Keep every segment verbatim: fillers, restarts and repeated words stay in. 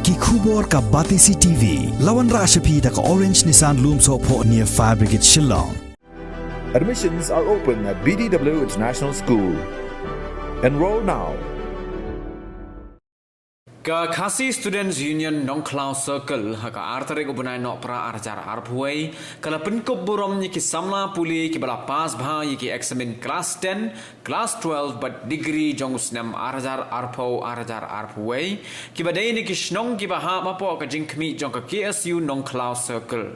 Ki khubor ka Batesi T V, la wanrah sha phi da ka Orange Nissan Lumsohphoh near Fire Brigade Shillong. Admissions are open at B D W International School. Enroll now. Ka Khasi Students Union Nongkhlaw Circle ha ka ar tarik u bnai Nohprah ar hajar arphew wei ka la pynkup burom ïa ki samla pule kiba la pass bha ïa ki eksamin klas ten, klas twelve bad degree jong u snem ar hajar arphew ar hajar arphew wei kiba dei na ki shnong kiba hap hapoh ka jingkhmih jong ka K S U Nongkhlaw Circle.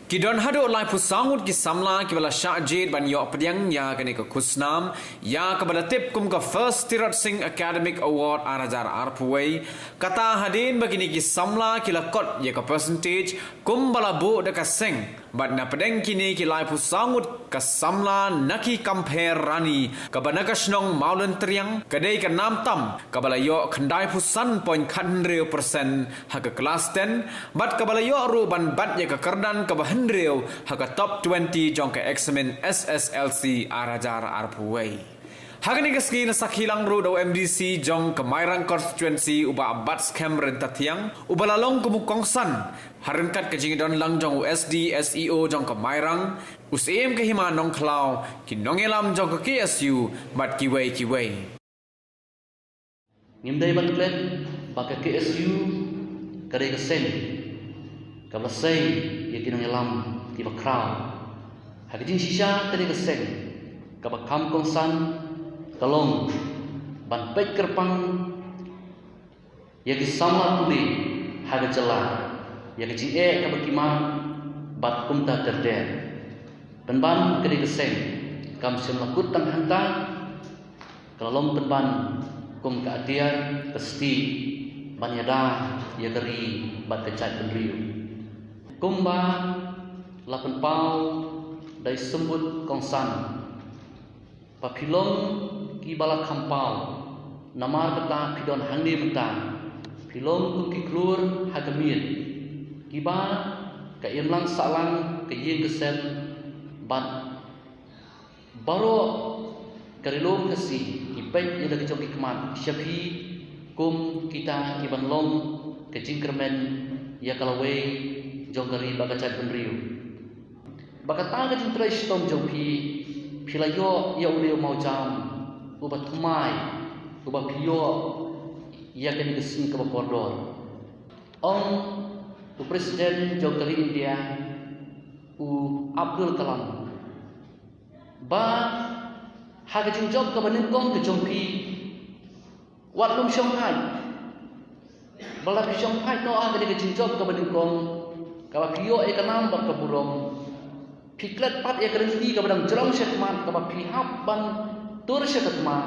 Ki don haduh laiphew saw ngut ki samla kiba la shah jied ban ïoh pdiang ïa kane ka khusnam ïa kaba la tip kum ka First Tirot Sing Academic Award ar hajar arphew wei. Kata hadien ba kine ki samla ki la kot ïa ka percentage kumba la buh da ka seng bad na pdeng kine ki laiphew saw ngut ka samla na ki Kampher Rani kaba na ka shnong Mawlyntriang ka dei ka nam tam kaba la ïoh khyndai phew san point khathynriew percent ha ka klas ten bad kaba la ïoh ruh ban bat ïa ka kyrdan kaba hynriew ha ka top twenty jong ka eksamin S S L C ar hajar arphew wei. Ha kane ka sngi la sakhi lang ruh da u M D C jong ka Mairang Constituency u Bah Batskhem Ryntathiang uba la long kum u kongsan ha ryngkat ka jingdon lang jong u S D S E O jong ka Mairang, u Syiem ka Hima Nongkhlaw, ki nongïalam jong ka K S U bad kiwei kiwei. Ngim dei ban klet ba ka K S U ka dei ka seng kaba la sei ïa ki nongïalam kiba khraw. Ha ka jingshisha ka dei ka seng kaba kham kongsan ka long ban peit kyrpang ïa ki samla pule ha ka jylla ïa ka jingeh kaba ki mad bad kumta ter ter. Pynban ka dei ka seng kam shym la kut tang hangta, ka la long pynban kum ka atiar ka stieh ban ïada ïa ka ri bad ka jaitbynriew. Kumba la pynpaw da i Symbud Kongsan, ba phi long kiba la kham paw, namar kata phi don hangne mynta, phi long kum ki khlur ha ka miet, kiba ka imlang sahlang ka ïing ka sem bad baroh ka ri lum Khasi ki peit ïa la ka jong ki khmat sha phi kum kita kiban long ka jingkyrmen ïa ka lawei jong ka ri bad ka jaitbynriew. Ba kata ka jingtrei shitom jong phi, phi la ïoh ïa une u mawjam uba thymmai uba phi ïoh ïa kane ka sngi kaba kordor. Ong u President jong ka ri India, u Abdul Kalam, ba ha ka jingjop kaba nyngkong ka jong phi, wat lum shongthait. Ba la phi shongthait noh ha kane ka jingjop kaba nyngkong, kaba phi ïoh ïa ka nam bad ka burom, phi klet pat ïa ka rynti kaba dang jrong sha khmat kaba phi hap ban tur sha ka thma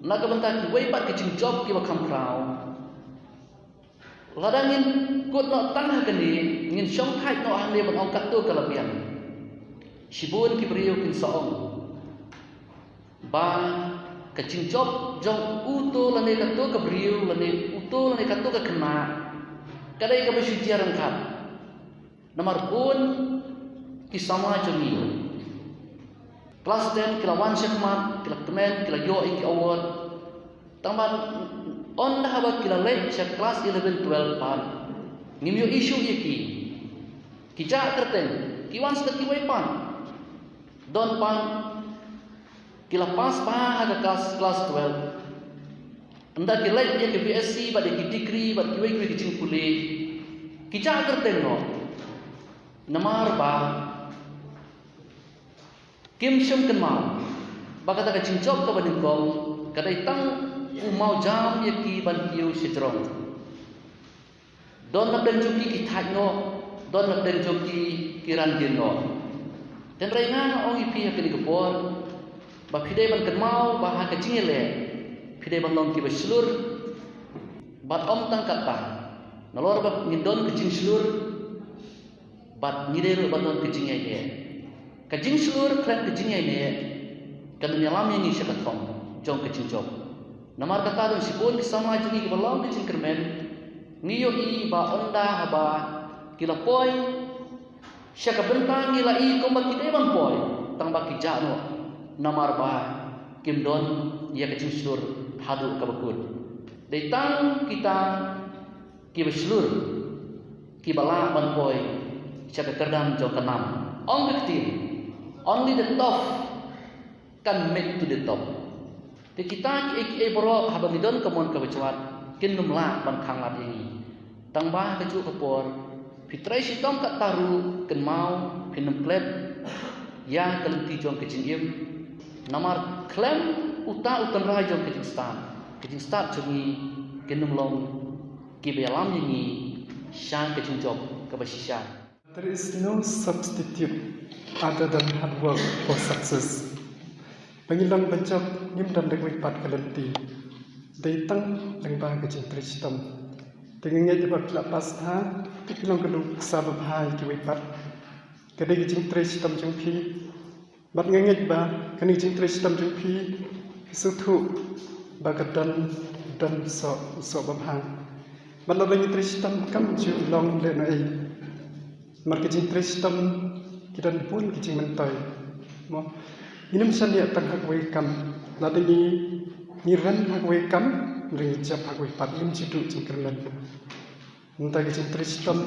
na ka bynta kiwei pat ki jingjop kiba kham khraw. Lada ngin kut noh tang ha kane, ngin shongthait noh hangne ban ong katto ka la biang. Shibun ki briew kin sa ong ba ka jingjop jong uto lane katto ka briew lane uto lane katto ka khynnah ka dei kaba shu jia ryngkat. Namar bun ki samla jong ngi klas ten ki la wan sha khmat, ki la kmen, ki la ïoh ïa ki award. Tangba ynda haba ki la leit sha klas eleven twelve pat, ngim ïohi shuh ïa ki. Ki jah kyrteng, ki wan sha kiwei pat. Don pat ki la pass bha ha ka klas, klas twelve. Ynda ki leit ïa ki B S C bad ïa ki degree bad kiwei kiwei ki jingpule, ki jah kyrteng noh. Namar ba kim shym kynmaw ba kata ka jingjop kaba nyngkong ka dei tang u mawjam ïa ki ban kiew sha jrong. Don na pdeng jong ki ki thait noh, don na pdeng jong ki ki ran dien noh. Hynrei nga ong ïa phi ha kane ka por ba phi dei ban kynmaw ba ha ka jingïaleh phi dei ban long kiba shlur. Bad ym tang katta, nalor ba ngin don ka jingshlur, bad ngi dei ruh ban don ka jingïaineh. Ka jingshlur khlem ka jingïaineh kan ïalam ïa ngi sha ka thong jong ka jingjop. Namar kata don shibun ki samla jong ngi kiba long ka jingkyrmen. Ngi ïohi ba ynda haba ki la poi sha ka bynta ngi la i kumba ki dei ban poi, tangba ki jah noh namar ba kim don ïa ka jingshlur haduh kaba kut. Dei tang kita Kiba shlur, kiba lah ban poi sha ka kyrdan jong ka nam. Ong ka ktien, only the tough can make to the top. Te kita kiei kiei baroh haba ngi don ka mon kaba jwat, kin ym lah ban khanglad ïa ngi. Tang ba ha kajuh ka por phi trei shitom katta ruh, kynmaw phin ym klet ïa ka lynti jong ka jingim. Namar khlem uta u tynrai jong ka jingstad, ka jingstad jong ngi kin ym long kiba ïalam ïa ngi sha ka jingjop kaba shisha. There is no substitute other than hard work for success. Ba ngi long ba jop ngim don da kawei pat ka lynti. Dei tang lyngba ka jingtrei shitom. Te nga ngeit ba phi la pass bha, te phi long ka nuksa babha ïa kiwei pat. Ka dei ka jingtrei shitom jong phi. Bad nga ngeit ba kane ka jingtrei shitom jong phi, phi sngewthuh ba ka don, don soh, soh babha. Bad lada ngi trei shitom kam ju long lehnohei. Namar ka jingtrei shitom ki don bun ki jingmyntoi. Mo, ngin ym shaniah tang ha kawei ka kam. Lada ngi, ngi rem ha kawei ka kam, hynrei ngi jop ha kawei pat, ngim ju duh jingkyrmen. Mynta ka jingtrei shitom,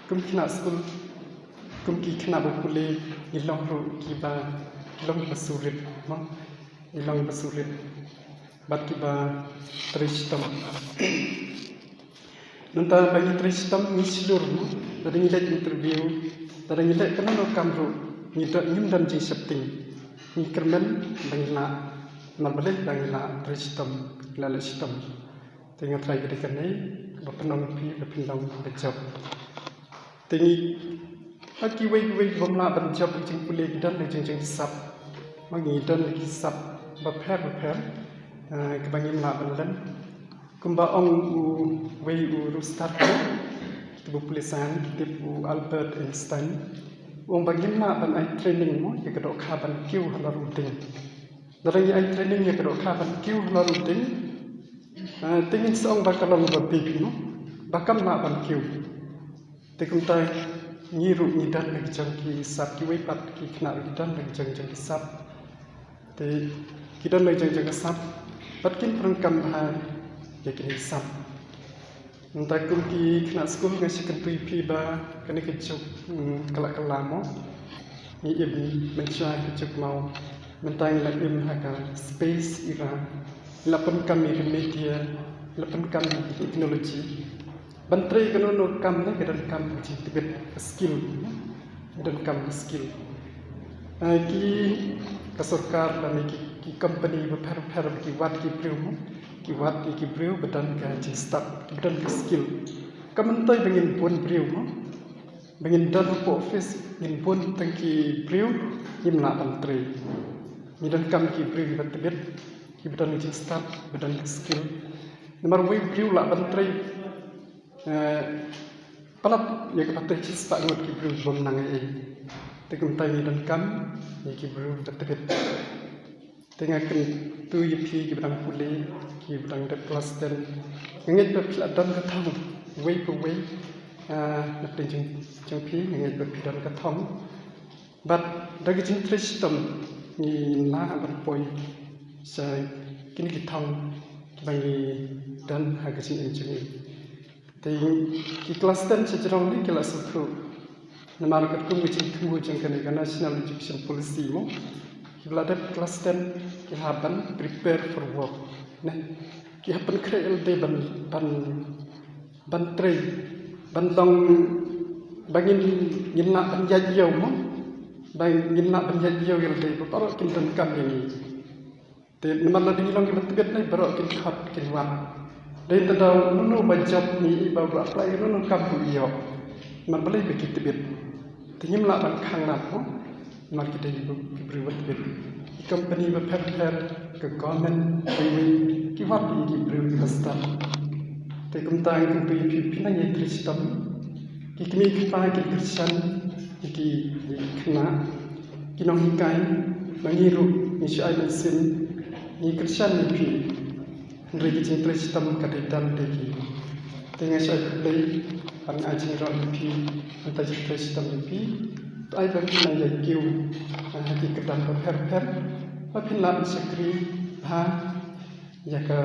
kum ki khynnah skul, kum ki khynnah ba pule, ngi long ruh kiba, ngi long kiba surit, mo? Ngi long kiba surit bad kiba trei shitom. Mynta ba ngi trei shitom ngi shlur, mo? Lada ngi leit interview, lada ngi leit kano kano ka kam ruh, ngi don, ngim don jingsheptieng. Ngi kyrmen ba ngi lah, namar balei? Ba ngi lah trei shitom, ngi lah leh shitom. Te nga trai ka dei kane ba pynlong phi ba pynlong ba jop. Te ngi, ha kiwei kiwei ki bym lah ban jop ki jingpule, ki don ki jing, jingsap. Ma ngi don ki sap bapher bapher, eh, kiba ngim lah ban len. Kumba ong uwei u riewstad, uba pule science, u Albert Einstein, u ong ba ngim lah ban ai training, mo, ïa ka dohkha ban kiew halor u ding. Lada ngi ai training ïa ka dohkha ban kiew halor u ding, eh, te ngin sa ong ba ka long ba big, mo, ba kam lah ban kiew. Te kumta ngi ruh ngi don la ki jong ki sap, kiwei pat ki khynnah ruh ki don la ki jong, jong ki sap. Te ki don la ki jong, jong ki sap, bad kin pyndonkam bha ïa kine ki sap. Mynta kum ki khynnah skul nga sngewkyntu ïa phi ba kane ka juk, mm, ka la kylla, mo. Ngi im mynshuwa ka juk maw. Mynta ngi la im ha ka space era. Ngi la pyndonkam ïa ka media, ngi la pyndonkam ïa ka technology. Ban trei kano kano ka kam ne ka donkam ka jingtbit, ka skill. Ka donkam ka skill. Eh, ki, ka sorkar lane ki, ki company bapher bapher ki wad ki briew, mo. Ki wad ki, ki briew ba don ka jingstad, ba don ka skill. Kam myntoi ba ngin bun briew, mo. Ba ngin don hapoh office ngin bun tang ki briew, ngim lah ban trei. Ngi donkam ki briew kiba tbit, kiba don ka jingstad, ba don ka skill. Namar wei briew lah ban trei, eh, palat ïa kaba trei shispah ngut ki briew bym nang ei ei. Te kumta ngi donkam ïa ki briew kiba tbit. Te nga kyntu ïa phi kiba dang pule, kiba dang dep klas ten. Nga ngeit ba phi la don ka thong, wei pa wei, ah, na pdeng jong, jong phi, nga ngeit ba phi don ka thong. Bad da ka jingtrei shitom ngin lah ban poi sha kine ki thong kiba ngi don ha ka jingim jong ngi. Te ki klas ten sha jrong ne ki la sngewthuh. Namar katkum ka jingthmu jong kane ka National Education Policy mo. Kiba la dep klas ten ki hap ban prepare for work. Ne. Ki hap ban khreh lade ban, ban, ban trei. Ban long ba ngin, ngin lah ban ïaid ïew mo. Ba ngin lah ban ïaid ïew ïa lade ba baroh kin donkam ïa ngi. Te namar lada ngi long kiba tbit ne baroh kin khot kin wad. Dei tang da uno uno ba jop ngi i ba u apply uno uno kam u ïoh. Namar balei ba ki tbit. Te ngim lah ban khanglad mo. Namar ki dei ki briew ba tbit. Ki company bapher bapher, ka government, ki wei, ki wad ïa ki briew kiba stad. Te kumta nga kyntu ïa phi, phi nang ïai trei shitom. Ki kmie ki kpa ki kyrshan ïa ki, ïa ki khynnah. Ki nonghikai, ma ngi ruh ngi shu ai mynsiem, ngi kyrshan ïa phi. Hynrei ka jingtrei shitom ka dei da lade ki. Te nga shu ai khublei bad nga ai jingïaroh ïa phi, mynta jingtrei shitom ïa phi. To ai ba phin nang ïai kiew ha ki kyrdan bapher bapher ba phin lah ban shakri bha ïa ka,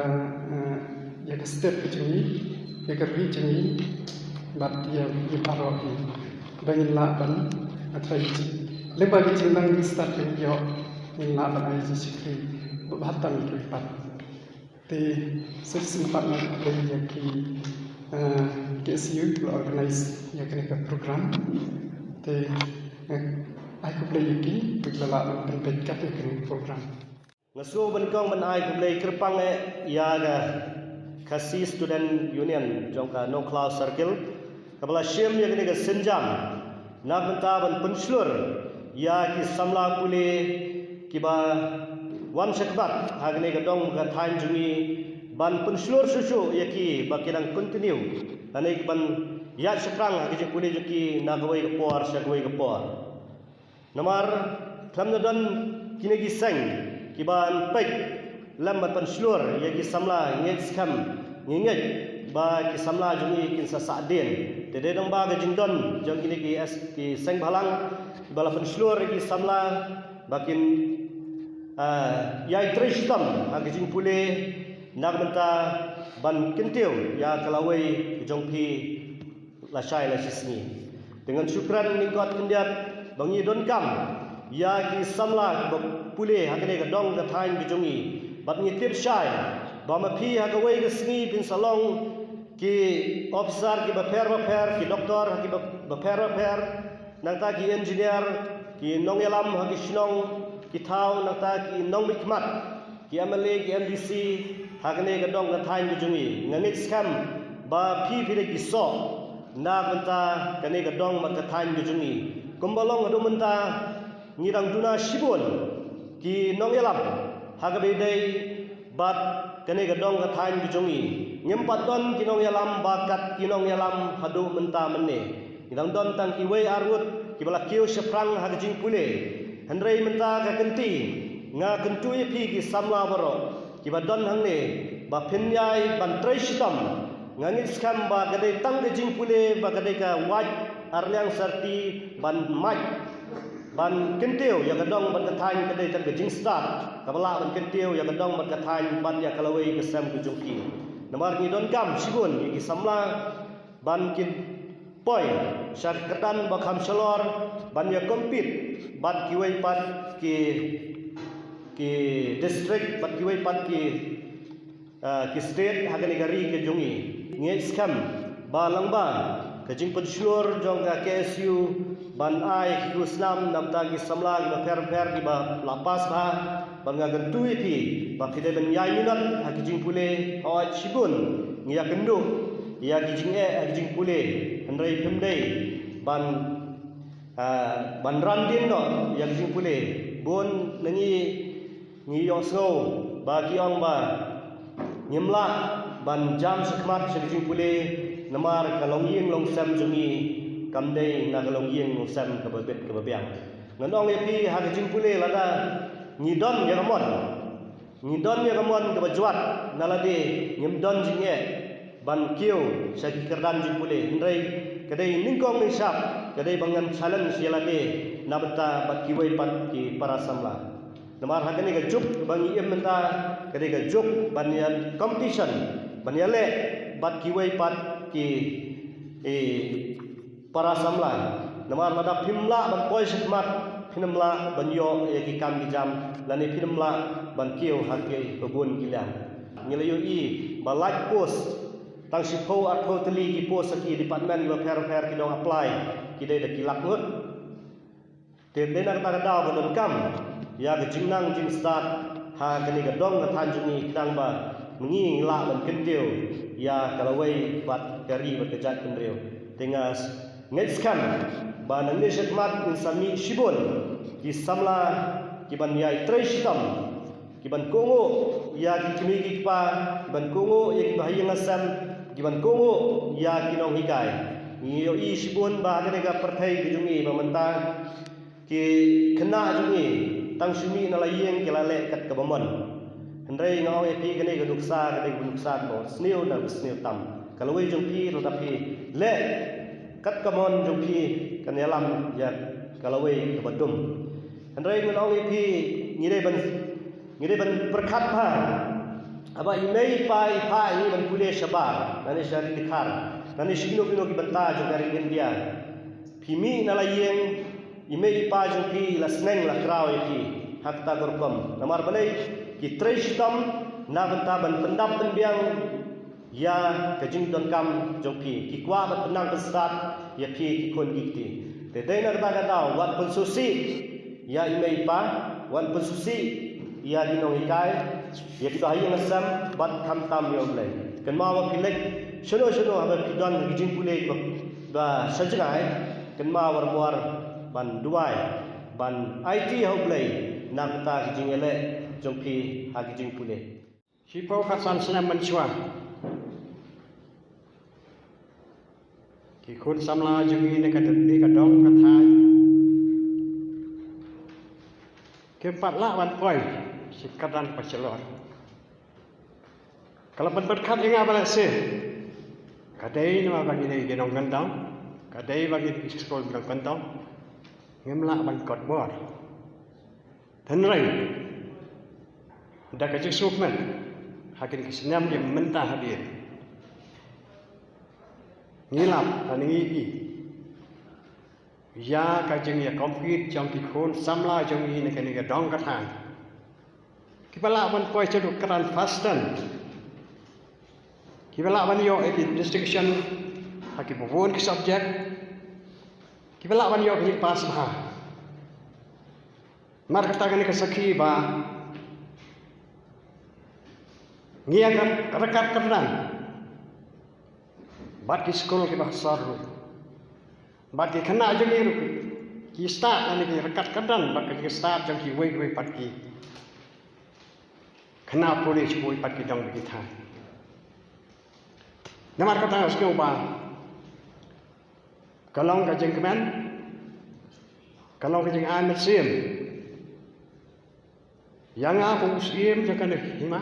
eh, ïa ka state ka jong ngi. Ïa ka ri jong ngi bad ïa ïa baroh hi ba ngin lah ban athrai ji. Lem bad ki jingnang ki stad ki ïoh ngin lah ban ai ji shakri ba bha tam ki pat. Te shisien pat ngan khublei ïa ki KSU ki la organize ïa kane ka program. Te ai khublei ïa ki ba ki la lah ban pynpeit kat ïa kane ka program. Nga sngew ban kong ban ai khublei kyrpang eh ïa ka Khasi Student Union jong ka Nongkhlaw Circle kaba la shim ïa kane ka sienjam na ka bynta ban pynshlur ïa ki samla pule kiba wan shakhmat ha kane ka dong ka thaiñ jong ngi, ban pynshlur shuh shuh ïa ki ba ki dang continue lane ban ïaid shaphrang ha ka jingpule jong ki na kawei ka por sha kawei ka por. Namar khlem da don kine ki seng kiban peit lem ban pynshlur ïa ki samla, ngi ngeit skhem, ngi ngeit ba ki samla jong ngi kin sa sahdien. Te dei dang ba ka jingdon jong kine ki seng bhalang ba la pynshlur ïa ki samla ba kin ïai trei shitom ha ka jingpule na ka bynta ban kyntiew ïa ka lawei ka jong phi lashai lashisngi. Te ngan shu kren lyngkot khyndiat ba ngi donkam ïa ki samla kiba pule ha kane ka dong ka thaiñ ka jong ngi bad ngi tip shai ba ma phi ha kawei ka sngi phin sa long ki officer kiba pher ba pher, ki doktor kiba pher ba pher, nangta ki engineer, ki nongïalam ha ki shnong ki thaw, nangta ki nongmihkhmat, ki MLA, ki MDC ha kane ka dong ka thaiñ ka jong ngi. Nga ngeit skhem ba phi phi dei ki soh na ka bynta kane ka dong bad ka thaiñ ka jong ngi. Kumba long haduh mynta ngi dang duna shibun ki nongïalam ha kaba ïadei bad kane ka dong ka thaiñ ka jong ngi. Ngim pat don ki nongïalam ba kat ki nongïalam haduh mynta mynne. Ngi dang don tang kiwei ar ngut kiba la kiew shaphrang ha ka jingpule. Hynrei mynta ka kynti nga kyntu ïa phi ki samla baroh kiba don hangne ba phin ïai ban trei shitom. Nga ngeit skhem ba ka dei tang ka jingpule ba ka dei ka wait arliang sarti ban mait ban kyntiew ïa ka dong bad ka thaiñ, ka dei tang ka jingstad kaba lah ban kyntiew ïa ka dong bad ka thaiñ bad ïa ka lawei ka sem ka jong ki. Namar ngi donkam shibun ïa ki samla ban kin poi sha ka kyrdan ba kham shalor ban ïa compete bad kiwei pat ki ki district bad kiwei pat ki ah, ki state ha kane ka ri ka jong ngi. Ngi ngeit skhem ba lyngba ka jingpynshlur jong ka KSU ban ai ki khusnam na bynta ki samla kiba pher pher kiba la pass bha, ba nga kyntu ïa phi ba phi dei ban ïai minot ha ki jingpule. Hooid, shibun ngi ïakynduh ïa ki jingeh ha ki jingpule, hynrei phim dei ban, ah, ban ran dien noh ïa ki jingpule. Bun na ngi ngi ïohsngew ba ki ong ba ngim lah ban jam shakhmat sha ka jingpule namar ka longïing longsem jong ngi kam dei na ka longïing longsem kaba bit kaba biang. Ngan ong ïa phi, ha ka jingpule lada ngi don ïa ka mon, ngi don ïa ka mon kaba jwat, na lade ngim don jingeh ban kiew sha ki kyrdan jingpule, hynrei ka dei nyngkong nyngshap ka dei ba ngan challenge ïa lade na bynta bad kiwei pat ki para samla. Namar ha kane ka juk ba ngi im mynta ka dei ka juk ban ïa competition, ban ïaleh bad kiwei pat ki, eh, para samla. Namar lada phim lah ban poi shakhmat, phin ym lah ban ïoh ïa ki kam ki jam, lane phin ym lah ban kiew ha kiba bun ki liang. Ngi la ïohi ba lait post, tang shiphew arphew tylli ki post ha ki department kiba pher pher ki dang apply, ki dei da ki lak ngut. Te dei na kata ka daw ba donkam ïa ka jingnang jingstad ha kane ka dong ka thaiñ jong ngi, khnang ba ngi lah ban kyntiew ïa ka lawei bad ka ri bad ka jaitbynriew. Te nga ngeit skhem ba nangne shakhmat ngin sa mih shibun ki samla kiban ïai trei shitom, kiban kohnguh ïa ki kmie ki kpa, kiban kohnguh ïa ki bahaïing hasem, kiban kohnguh ïa ki nonghikai. Ngi ïohi shibun ba ha kane ka pyrthei ka jong ngi ba mynta ki khynnah jong ngi tang shu mih na la ïing ki la leh kat kaba mon. Hynrei nga ong ïa phi, kane ka nuksa ka dei ka nuksa kaba sniew na ka sniew tam. Ka lawei jong phi lada phi leh kat ka mon jong phi kan ïalam ïa ka lawei kaba dum. Hynrei ngan ong ïa phi, ngi dei ban, ngi dei ban pyrkhat bha Haba i mei i pa i phah ïa ngi ban pule shabar, lane sha ri dkhar, lane sha kino kino ki bynta jong ka ri India, phi mih na la ïing, i mei i pa jong phi la sneng la kraw ïa phi ha kata ka rukom. Namar balei? Ki trei shitom na bynta ban pyndap pynbiang ïa ka jingdonkam jong phi. Ki kwah ban pynnang pynstad ïa phi ki khun ki kti. Te dei na kata ka daw, wat pynsngewsih ïa i mei i pa, wat pynsngewsih ïa ki nonghikai, ïa ki bahaïing hasem, bad khamtam ïa U Blei. Kynmaw ba phi leit shano shano haba phi don ki jingpule ba, ba sha jngai, kynmaw war war ban duwai, ban aiti ha U Blei na kata ki jingïaleh jong phi ha ki jingpule. Shiphew khatsan snem mynshuwa, ki khun samla jong ngi na ka dong ka thaiñ kim pat lah ban poi sha ka kyrdan ba shalor. Ka la pynpyrkhat ïa nga ba lehse ka dei namar ba ngi dei ki nongkyndong, ka dei ba ngi dei ki skul nongkyndong, ngim lah ban kot bor. Hynrei da ka jingsngewkmen, ha kine ki snem mynta hadien, ngi lap lane ngi i ïa ka jingïakompit jong ki khun samla jong ngi na kane ka dong ka thaiñ, kiba lah ban poi sha ka kyrdan first ten, kiba lah ban ïoh ïa ki distinction ha kiba bun ki subject, kiba lah ban ïoh ki pass bha. Namar kata kane ka sakhi ba ngi ïa ka ryngkat kyrdan bad ki skul kiba ha sor ruh, bad ki khynnah jong ngi ruh ki stad lane ki ryngkat kyrdan bad ki stad jong kiwei kiwei pat ki khynnah pule sha kiwei pat ki dong bad ki thaiñ. Namar kata nga sngew ba ka long ka jingkmen, ka long ka jingai mynsiem ïa nga kum u Syiem jong kane ka hima,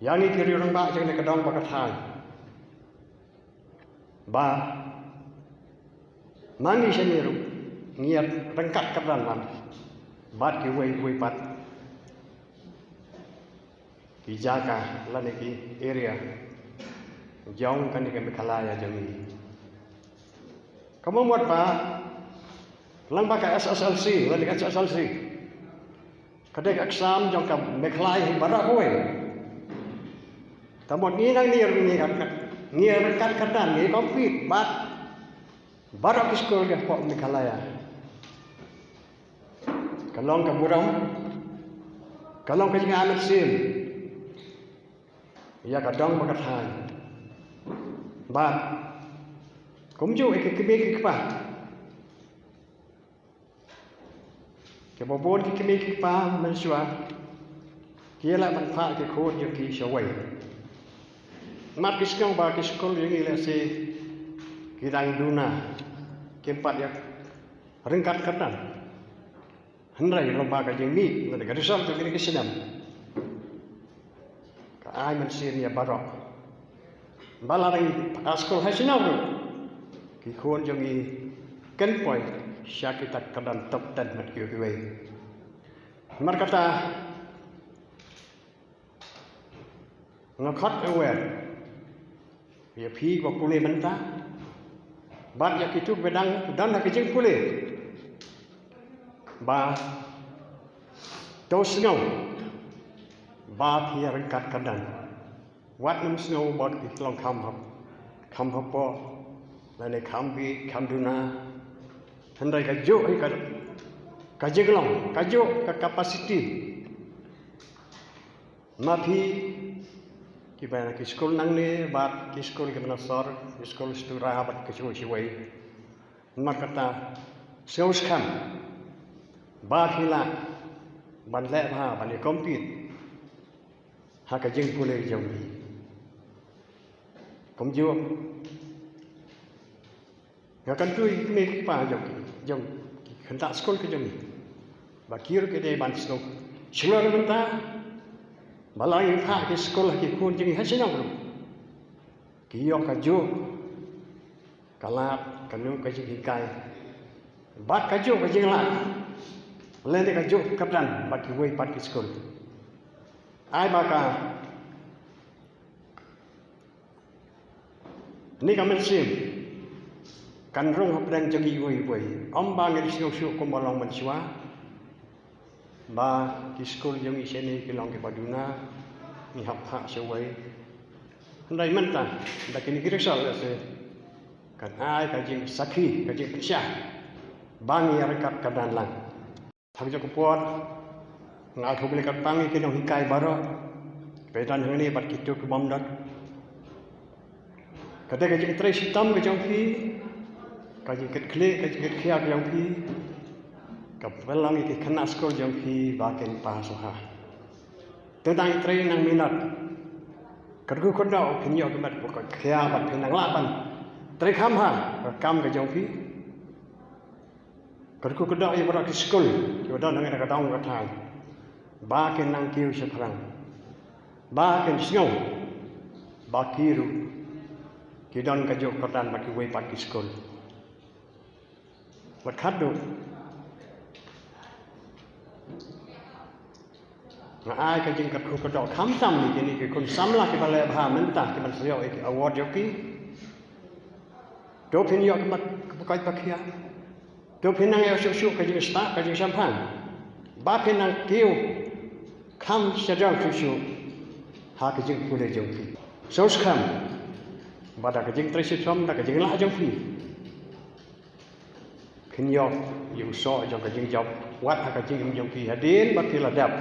ïa ngi ki riew rangbah jong kane ka dong bad ka thaiñ, ba ma ngi shane ruh ngi ïa ryngkat kyrdan lang bad kiwei kiwei pat ki jaka lane ki area jong kane ka Meghalaya jong ngi. Ka mut ba lyngba ka S S L C lane ka H S L C, ka dei ka exam jong ka Meghalaya hi baroh kawei. Ka mut ngi nangne ngi ryngkat, ngi ryngkat kyrdan, ngi compete bad baroh ki skul ki hapoh Meghalaya. Ka long ka burom, ka long ka jingai mynsiem ïa ka dong bad ka thaiñ. Bad kumjuh ïa ki kmie ki kpa, kiba bun ki kmie ki kpa mynshuwa ki ïa lah ban phah ki khun jong ki shawei. Namar ki sngew ba ki skul jong ngi lehse ki dang duna, kim pat ïa ryngkat kyrdan. Hynrei lyngba ka jingmih lane ka result jong kine ki snem, ka ai mynsiem ïa baroh ba lada ngi pass skul ha shnong ruh, ki khun jong ngi kin poi sha kita ki kyrdan top ten bad kiwei kiwei. Namar kata, nga khot aware ïa phi ba pule mynta bad ïa kito ba dang don ha ka jingpule, ba to sngew ba phi ïa ryngkat kyrdan. Wat nym sngew ba phi long kham hap, kham hapoh lane kham bieit, kham duna. Hynrei kajuh hi ka, ka jinglong, kajuh ka capacity. Ma phi kiba na ki skul nangne bad ki skul kiba na sor, ki skul stura bad ki skul shawei, namar kata sngewskhem ba phi lah ban leh bha, ban ïa compete ha ka jingpule jong phi. Kumjuh, nga kyntu ïa ki kmie ki kpa jong, jong ki khynnah skul ki jong ngi ba ki ruh ki dei ban sngewshlur mynta ba la ngi phah ki skul ha ki khun jong ngi ha shnong ruh, ki ïoh kajuh ka lad, kano ka jinghikai bad kajuh ka jinglad lane kajuh ka kyrdan bad kiwei pat ki skul. Ai ba ka ni ka mynsiem kan rung hapdeng jong iwei iwei. Ym ba ngin sngewsuk kumba long mynshuwa ba ki skul jong ngi shane ki long kiba duna, ngi hap hap shawei. Hynrei mynta da kine ki result lehse kan ai ka jingsakhi, ka jingpynshai ba ngi ïaryngkat kyrdan lang. Tang jong ka por nga ai khublei kyrpang ïa ki nonghikai baroh kiba don hangne bad kito ki bym don. Kata ka jingtrei shitom ka jong phi, ka jingkitkhlieh, ka jingkitkhia ka jong phi, ka pynlong ïa ki khynnah skul jong phi ba kin pass bha. Tang tang trei nang minot, kyrkhu kyrdoh phin ïoh ka met ba ka khia bad phin nang lah ban trei kham bha ka kam ka jong phi. Kyrkhu kyrdoh ïa baroh ki skul kiba don hangne ha ka dong ka thaiñ ba kin nang kiew shaphrang, ba kin sngew ba ki ruh ki don ka juk kyrdan bad kiwei pat ki skul. Bad khatduh nga ai ka jingkyrkhu kyrdoh khamtam ïa kine ki khun samla kiba leh bha mynta kiban sa ïoh ïa ki award jong ki. To phin ïoh ka mat ka pakoit pakhiah. To phin nang ïoh shuh shuh ka jingstad ka jingshemphang ba phin nang kiew kham shajrong shuh shuh ha ka jingpule jong phi. Sngewsih kham ba da ka jingtrei shitom, da ka jinglah jong phi, phin ïoh ïa u soh jong ka jingjop wat ha ka jingim jong phi hadien ba phi la dep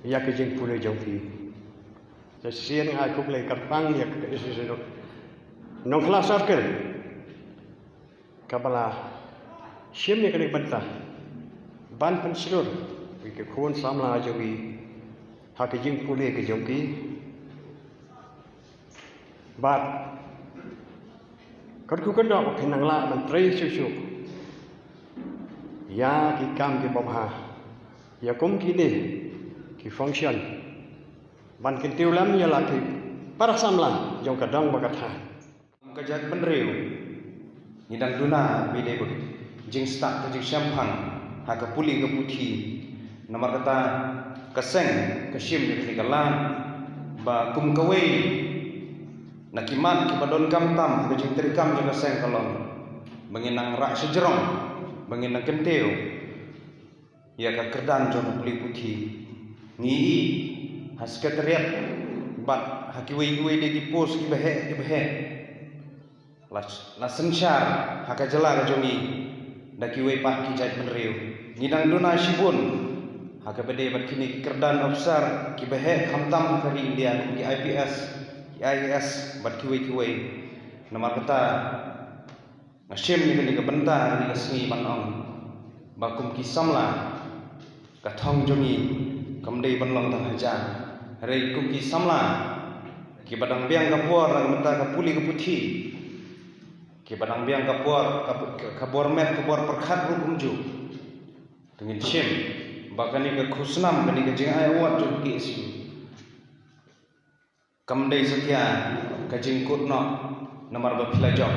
ïa ka jingpule jong phi. Sa shisien nga ai khublei kyrpang ïa ka S D C Nongkhlaw Circle kaba la shim ïa kane ka bynta ban pynshlur ïa ki khun samla jong ngi ha ka jingpule ka jong ki. Bad kyrkhu kyrdoh ba phin nang lah ban trei shuh shuh ïa ki kam kiba bha, ïa kum kine ki function ban kyntiew lem ïa la ki para samla jong ka dong bad ka thaiñ. Ka jaitbynriew ngi dang duna ba dei bad jingstad ka jingshemphang ha ka pule ka puthi. Namar kata ka seng ka shim ïa kane ka lad ba kum kawei na ki mat kiba donkam tam ha ka jingtreikam jong ka seng ka long ba ngin nang rah shajrong, ba ngin nang kyntiew ïa ka kyrdan jong ka pule puthi. Ngi ïohi ha Secretariat bad ha kiwei kiwei de ki post kiba heh kiba heh. La, la synshar ha ka jylla ka jong ngi da kiwei pat ki jaitbynriew. Ngi dang duna shibun ha kaba dei bad kine ki kyrdan ophisar kiba heh khamtam ha ka ri India kum ki I P S, ki I A S bad kiwei kiwei. Namar kata nga shim ïa kane ka bynta ha kane ka sngi ban ong ba kum ki samla ka thong jong ngi kam dei ban long tang hajan. Hynrei kum ki samla kiba dang biang ka por na ka bynta ka pule ka puthi, kiba dang biang ka por ka, ka, ka bor met ka bor pyrkhat ruh kumjuh. To ngin shim ba kane ka khusnam, kane ka jingai award jong ka K S U kam dei satia ka jingkut noh namar ba phi la jop.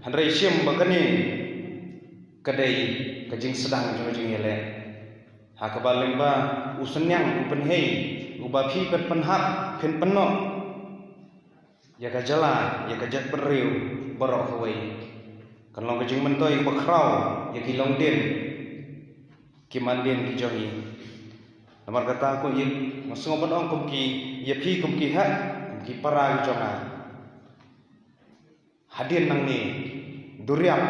Hynrei shim ba kane ka dei ka jingsdang jong ka jingïaleh ha kaba lyngba u synñiang u pynhei uba phi pynhap phin pynnoh ïa ka jylla, ïa ka jaitbynriew baroh kawei. Kan long ka jingmyntoi kaba khraw ïa ki longdien ki mandien ki jong ngi. Namar kata ko ïa nga sngew ban ong kum ki, ïa phi kum ki heh, kum ki para ki jong nga. Hadien nangne duriap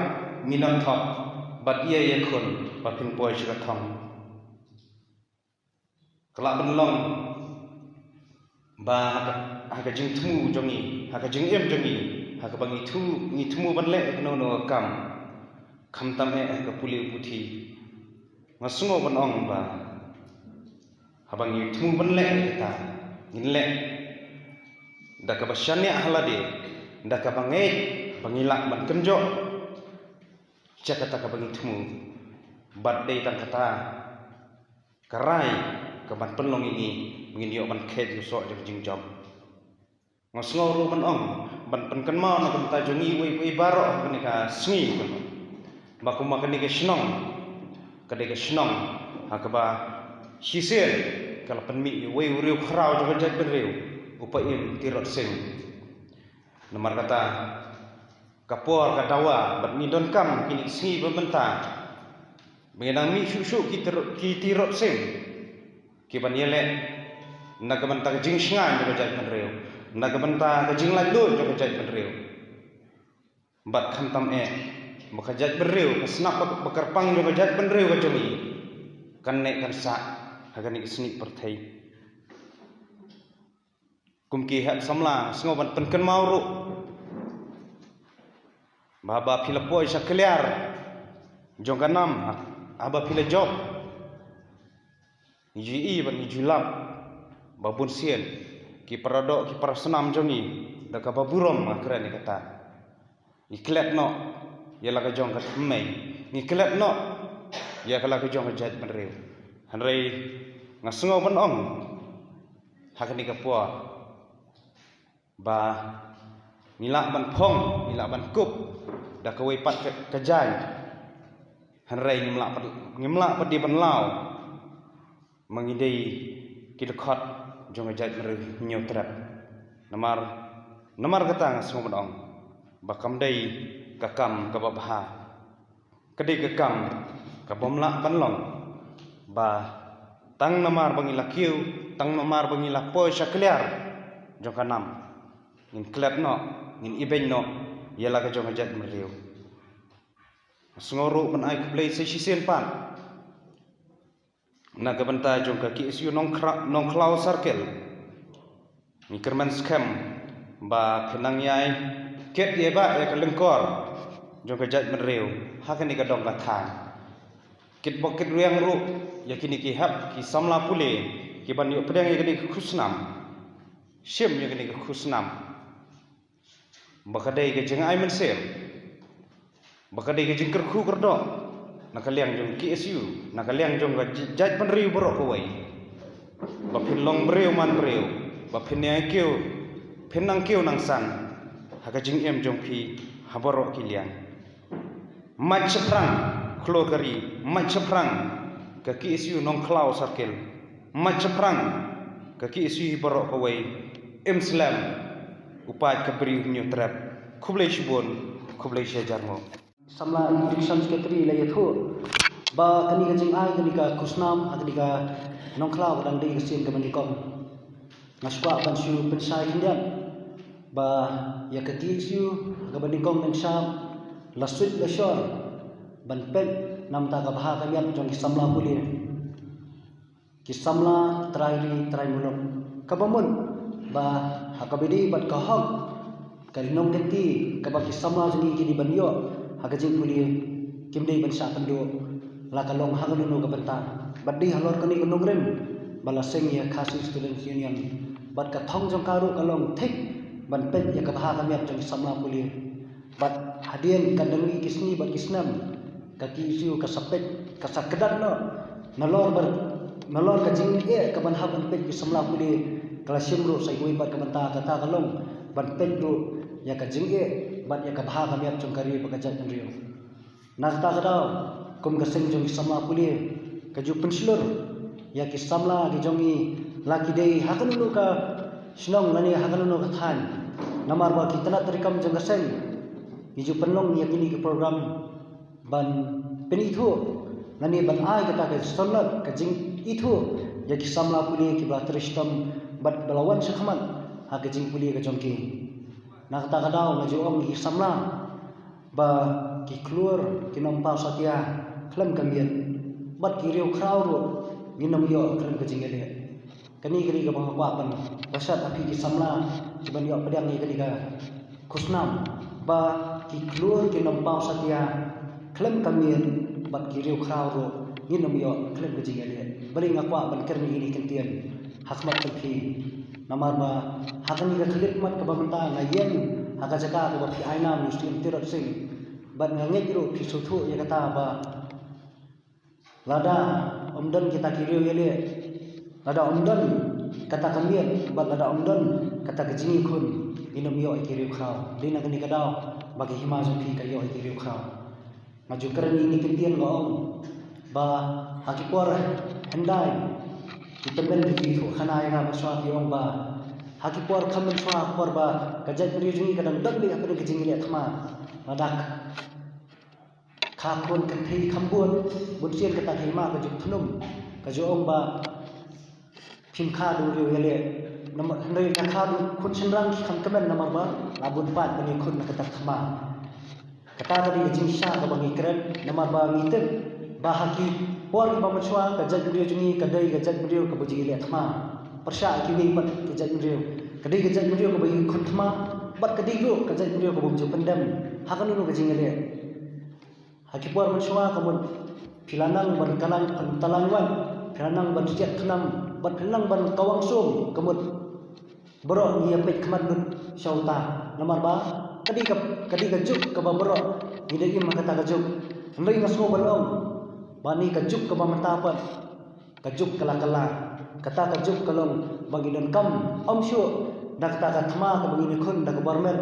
minot thok bad ïa ïakhun ba phin poi sha ka thong. Ka lah ban long ba ha ka, ha ka jingthmu jong ngi, ha ka jingim jong ngi, ha kaba ngi thmu, ngi thmu ban leh kano kano ka kam, khamtam eh ha ka pule puthi. Nga sngew ban ong ba haba ngi thmu ban leh kata, ngin leh da kaba shaniah ha lade, da kaba ngeit ba ngi lah ban kynjoh sha kata kaba ngi thmu. Bad dei tang kata ka rai kaban pynlong ïa ngi ba ngin ïoh ban khet ïa u soh jong ka jingjop. Nga sngew ruh ban ong ban pynkynmaw na ka bynta jong ngi uwei pa uwei baroh ha kane ka sngi, ba kumba kane ka shnong ka dei ka shnong ha kaba shisien ka la pynmih ïa uwei u riewkhraw jong ka jaitbynriew, u Paiem Tirot Sing. Namar kata ka por ka dawa bad ngi donkam kine ki sngi ba mynta ba ngi dang mih shuh shuh ki Tir-, ki Tirot Sing ki ban ïaleh na ka bynta ka jingshngaiñ jong ka jaitbynriew, na ka bynta ka jinglaitluid jong ka jaitbynriew. Bad khamtam eh ba ka jaitbynriew, ka snap ba, ba kyrpang jong ka jaitbynriew ka jong ngi kan neh kan sah ha kane ka snieh pyrthei. Kum ki hep samla, sngew ban pynkynmaw ruh ba, ba phi la poi sha kliar jong ka nam, haba phi la jop, ngi ju i bad ngi ju lap ba bun sien ki paradoh, ki parasnam jong ngi da kaba burom, nga kren ïa kata. Ngi klet noh ïa la ka jong ka thymmei, ngi klet noh ïa ka la ka jong ka jaitbynriew. Hynrei nga sngew ban ong ha kane ka por ba ngi lah ban phong, ngi lah ban kup da kawei pat ka, ka jaiñ. Hynrei ngim lah pat, ngim lah pat dei ban law ma ngi dei ki dkhot jong ka jaitbynriew Hynñiewtrep. Namar, namar kata nga sngew ban ong ba kam dei ka kam kaba bha. Ka dei ka kam ka bym lah ban long ba tang namar ba ngi la kiew, tang namar ba ngi la poi sha kliar jong ka nam, ngin klet noh, ngin ibeiñ noh ïa la ka jong ka jaitbynriew. Sngew ruh ban ai khublei sa shisien pat na ka bynta jong ka K S U Nongkhra-, Nongkhlaw Circle. Ngi kyrmen skhem ba phin nang ïai kit ïa ba ïa ka lyngkor jong ka jaitbynriew ha kane ka dong ka thaiñ. Kit bok kit riang ruh ïa kine ki hep ki samla pule ki ban ïoh pdiang ïa kane ka khusnam. Shim ïa kane ka khusnam ba ka dei ka jingai mynsiem, ba ka dei ka jingkyrkhu kyrdoh na ka liang jong K S U, na ka liang jong ka j-, jaitbynriew baroh kawei, ba phin long briew man briew, ba phin ïa kiew, phin nang kiew nang san ha ka jingim jong phi ha baroh ki liang. Mait shaphrang khlur ka ri, mait shaphrang ka K S U Nongkhlaw Circle, mait shaphrang ka K S U hi baroh kawei. Im slem u paid ka Bri u Hynñiewtrep. Khublei shibun, khublei shihajar nguh. Samla Education Secretary la ïathuh ba kane ka jingai kane ka khusnam ha kane ka Nongkhlaw ka dang dei ka sien kaba nyngkong. Nga sngewkwah ban shu pynshai khyndiat ba ïa ka K S U kaba nyngkong nyngshap la suit la shor ban peit na ka bynta ka bha ka miat jong ki samla pule, ki samla trai ri trai muluk. Kaba mut ba ha kaba ïadei bad ka hok, ka nongkynti kaba ki samla jong ngi ki dei ban ïoh ha ka jingpule, kim dei ban shah kynduh la ka long ha kano kano ka bynta. Bad dei halor kane ka nongrim ba la seng ïa Khasi Students Union, bad ka thong jong ka ruh ka long thik ban peit ïa ka bha ka miat jong ki samla pule. Bad hadien ka dang ïa ki sngi bad ki snem, ka K S U ka sa peit, ka sa kdat noh nalor ba, nalor ka jingeh ka ban hap ban peit ki samla pule. Ka la shim ruh sa iwei pat ka bynta, kata ka long ban peit ruh ïa ka jingeh bad ïa ka bha ka miat jong ka ri bad ka jaitbynriew. Na kata ka daw, kum ka seng jong ki samla pule, ka ju pynshlur ïa ki samla ki jong ngi, la ki dei ha kano kano ka shnong lane ha kano kano ka thaiñ. Namar ba ki tnat treikam jong ka seng ngi ju pynlong ïa kine ki program ban pynithuh lane ban ai kata ka sngewthuh, ka jingithuh ïa ki samla pule kiba la trei shitom bad ba la wan shakhmat ha ka jingpule ka jong ki. Na kata ka daw nga ju ong ïa ki samla ba ki khlur ki nongpaw satia khlem ka miet, bad ki riewkhraw ruh ngin ym ïoh khlem ka jingïaleh. Kane ka dei kaba nga kwah ban pynsngew ha phi ki samla kiban ïoh pdiang ïa kane ka khusnam, ba ki khlur ki nongpaw satia khlem ka miet, bad ki riewkhraw ruh ngin ym ïoh khlem ka jingïaleh. Balei nga kwah ban kren ïa kine ki kyntien ha khmat jong phi? Namar ba ha kane ka khyllipmat kaba mynta nga ïeng ha ka jaka kaba phi ai nam ïa u Syiem Tirot Sing, bad nga ngeit ruh phi sngewthuh ïa kata ba lada ym don kita ki riewïaleh, lada ym don kata ka miet, bad lada ym don kata ka jingïakhun, ngin ym ïoh ïa ki riewkhraw. Dei na kane ka daw ba ka hima jong phi ka ïoh ïa ki riewkhraw. Nga ju kren ïa kine ki kyntien nga ong ba ha ki por hyndai Ki tymmen ki ju ïathuh khana ïa nga mynshuwa, ki ong ba ha ki por kham mynshuwa, ha ki por ba ka jaitbynriew jong ngi ka dang don beit hapdeng ka jingïaleh thma, ladak kha khun kynthei kham bun, bunsien kata ka hima ka ju thnum, ka ju ong ba phim kha da u riew ïaleh. Namar hynrei nga kha da u khun shynrang, ki kham kmen namar ba la bun paid ban ïakhun na kata ka thma. Kata ka dei ka jingshisha kaba ngi kren, namar ba ngi tip ba ha ki por kiba mynshuwa ka jaitbynriew jong ngi ka dei ka jaitbynriew kaba ju ïaleh thma pyrshah ïa kiwei pat ki jaitbynriew. Ka dei ka jaitbynriew kaba ju khun thma bad ka dei ruh ka jaitbynriew kaba ju pyndem ha kano kano ka jingïaleh. Ha ki por mynshuwa ka mut phi la nang ban kawang, ban talang waiñ, phi la nang ban siat khnam bad phi la nang ban kawang sum, ka mut baroh ngi ïa peit khmat lut sha uta. Namar ba ka dei ka, ka dei ka juk kaba baroh ngi da im ha kata ka juk. Hynrei nga sngew ban ong ba kane ka juk kaba mynta pat, ka juk ka la kylla. Kata ka juk ka long ba ngi donkam ym shuh da kata ka thma kaba ngin ïakhun da ka bor met,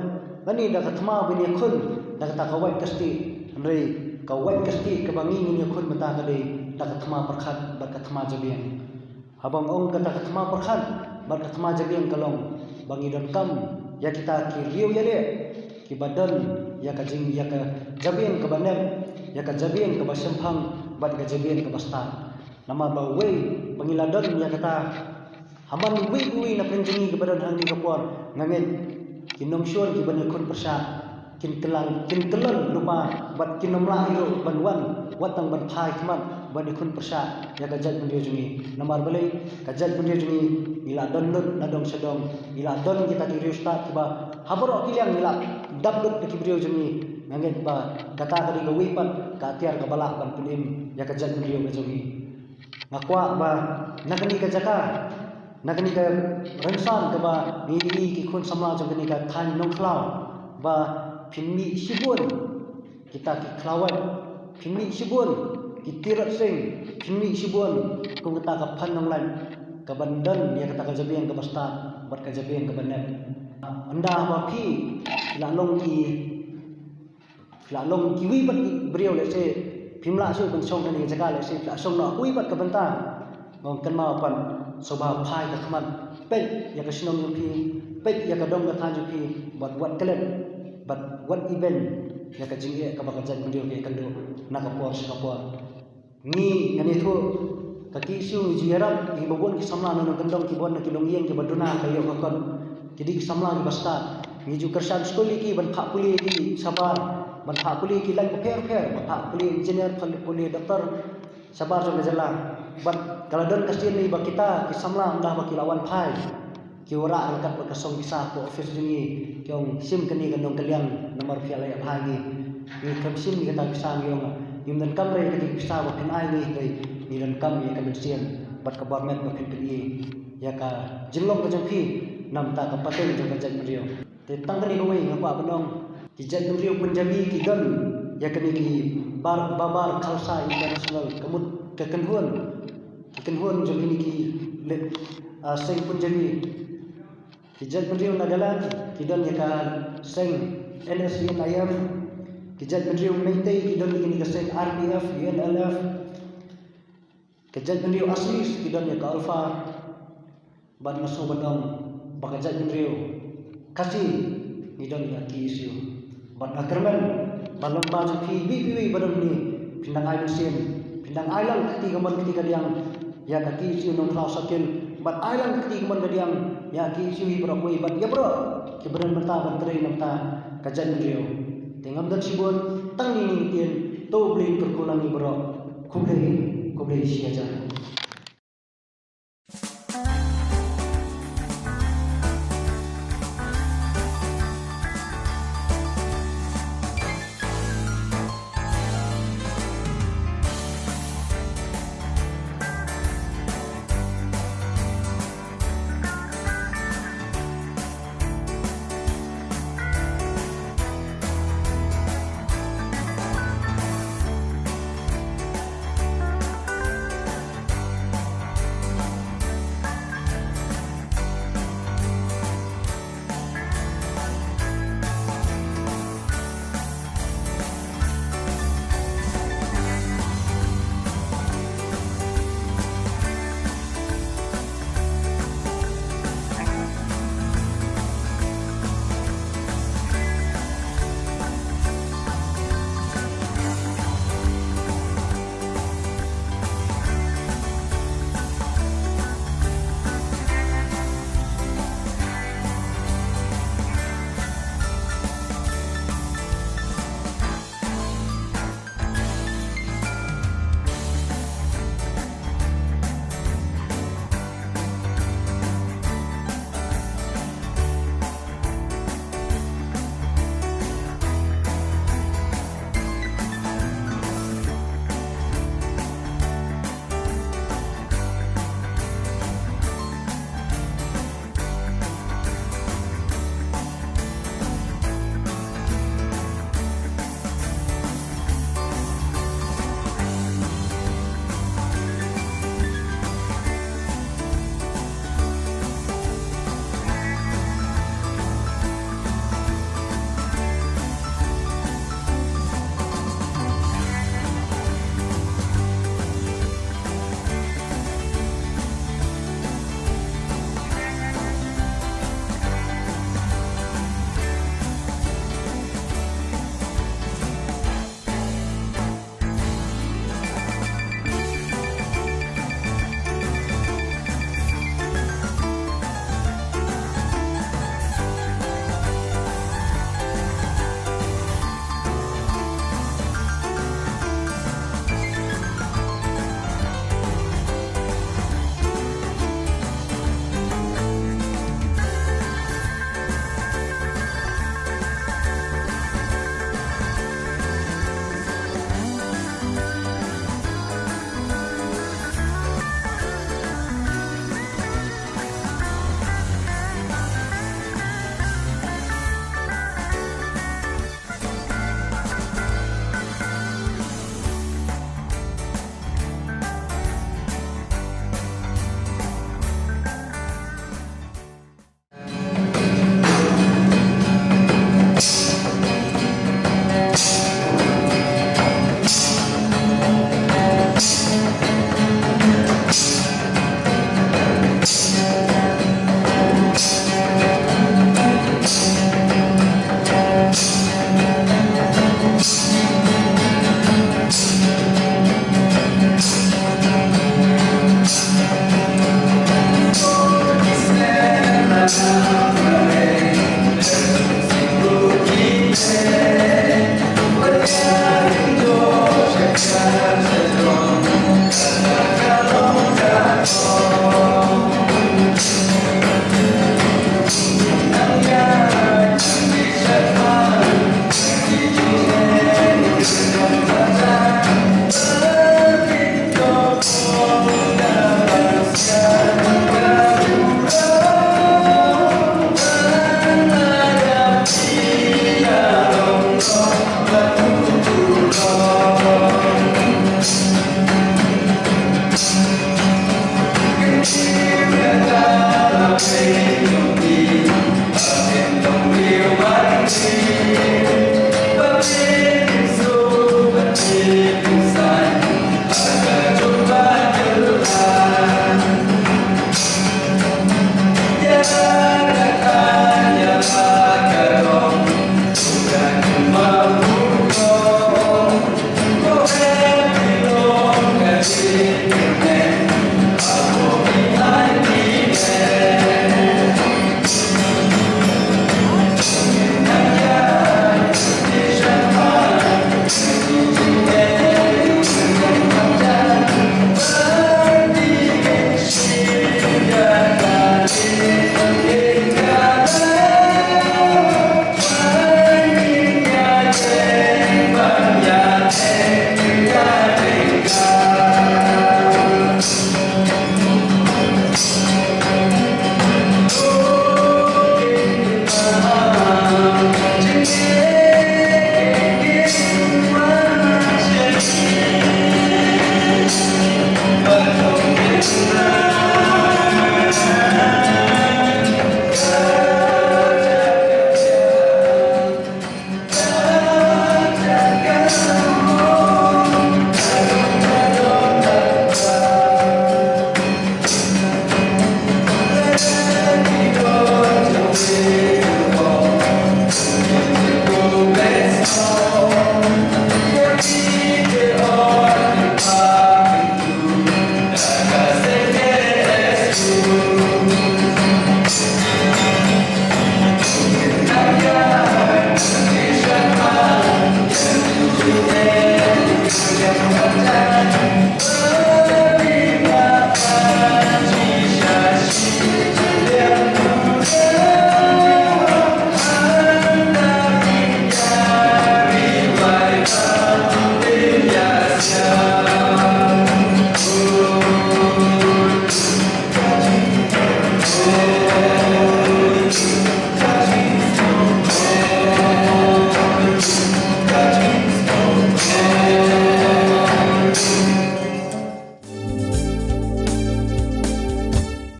lane da ka thma ba ngin ïakhun da kata ka wait ka stieh. Hynrei ka wait ka stieh kaba ngi ngin ïakhun mynta ka dei da ka thma pyrkhat bad ka thma jabieng. Haba nga ong kata ka thma pyrkhat bad ka thma jabieng ka long ba ngi donkam ïa kita ki riew ïaleh kiba don ïa ka jing, ïa ka jabieng kaba nep, ïa ka jabieng kaba shemphang bad ka jabieng kaba stad. Namar ba wei ba ngi la don ïa kata, ha man wei wei na pdeng jong ngi kiba don hangne ka por, nga ngeit ki nongshun kiba ïakhun pyrshah kin kylla, kin kylla lypa bad kin ym lah ruh ban wan wat tang ban phai khmat ban ïakhun pyrshah ïa ka jaitbynriew jong ngi. Namar balei? Ka jaitbynriew jong ngi, ngi la don lut na dong sha dong, ngi la don kita ki riewstad kiba ha baroh ki liang ngi la dap lut da ki briew jong ngi. Nga ngeit ba kata ka dei kawei pat ka atiar kaba lah ban pynim ïa ka jaitbynriew ka jong ngi. Nga kwah ba na kane ka jaka, na kane ka rynsan kaba ngi ïohi ki khun samla jong kane ka thaiñ Nongkhlaw, ba phin mih shibun kita ki khlawait, phin mih shibun ki tirot sing, phin mih shibun kum kata ka phan nonglait kaban don ïa kata ka jabieng kaba stad bad ka jabieng kaba nep. Ynda ba phi la long ki, phi la long kiwei pat ki briew, lehse phim lah shuh ban shong ha kane ka jaka, lehse phi la shong noh ha kawei pat ka bynta. Nga ong kynmaw pat, sngewbha phai khmat, peit ïa ka shnong jong phi, peit ïa ka dong ka thaiñ jong phi bad wat klet bad wat ibeiñ ïa ka jingeh kaba ka jaitbynriew ka ïakynduh na ka por sha ka por. Ngi, ngan ïathuh, ka KSU ngi ju ïarap ïa kiba bun ki samla na nongkyndong, kiba bun na ki longïing kiba duna ka ïoh ka kot. Ki dei ki samla kiba stad. Ngi ju kyrshan skul ïa ki ban phah pule ïa ki shabar, ban phah pule ïa ki lain bapher bapher, ban phah pule engineer, phah pule doctor shabar jong ka jylla. Bad ka la don ka sien ba kita ki samla ynda ba ki la wan phai, ki wanrah ryngkat bad ka song pisa ha office jong ngi, ki ong, shim kane ka nongkylliang namar phi la ïa phai ngi. Ngi khlem shim ïa kata ka pisa, ngi ong, ngim donkam re ïa kata ka pisa ba phin ai ngi, hynrei ngi donkam ïa ka mynsiem bad ka bor met ba phin pyni ïa ka jinglong ka jong phi na bynta ka pateng jong ka jaitbynriew. Te tang kane kawei nga kwah ban ong, ki jaitbynriew Punjabi ki don ïa kine ki bar, Babar Khalsa International, ka mut ka kynhun, ki kynhun jong kine ki le-, ah, seng Punjabi. Ki jaitbynriew Nagaland ki don ïa ka seng N S C N I M. Ki jaitbynriew Meitei ki don ïa kine ka seng R P F, U N L F. Ka jaitbynriew Assamese ki don ïa ka ULFA. Bad nga sngew ban ong ba ka jaitbynriew Khasi ngi don ïa ka KSU. Bad nga kyrmen ba lem bad jong phi, phi, phi, phi ba don hangne, phin dang ai mynsiem, phin dang ai lang ka kti kamon kti kadiang ïa ka KSU Nongkhlaw Circle, bad ai lang ka kti kamon kadiang ïa ka KSU hi baroh kawei, bad ïa baroh kiba don bynta ban trei na bynta ka jaitbynriew. Te ngam don shibun, tang kine ki ktien, to U Blei un kyrkhu lang ïa ngi baroh. Khublei, khublei shihajar.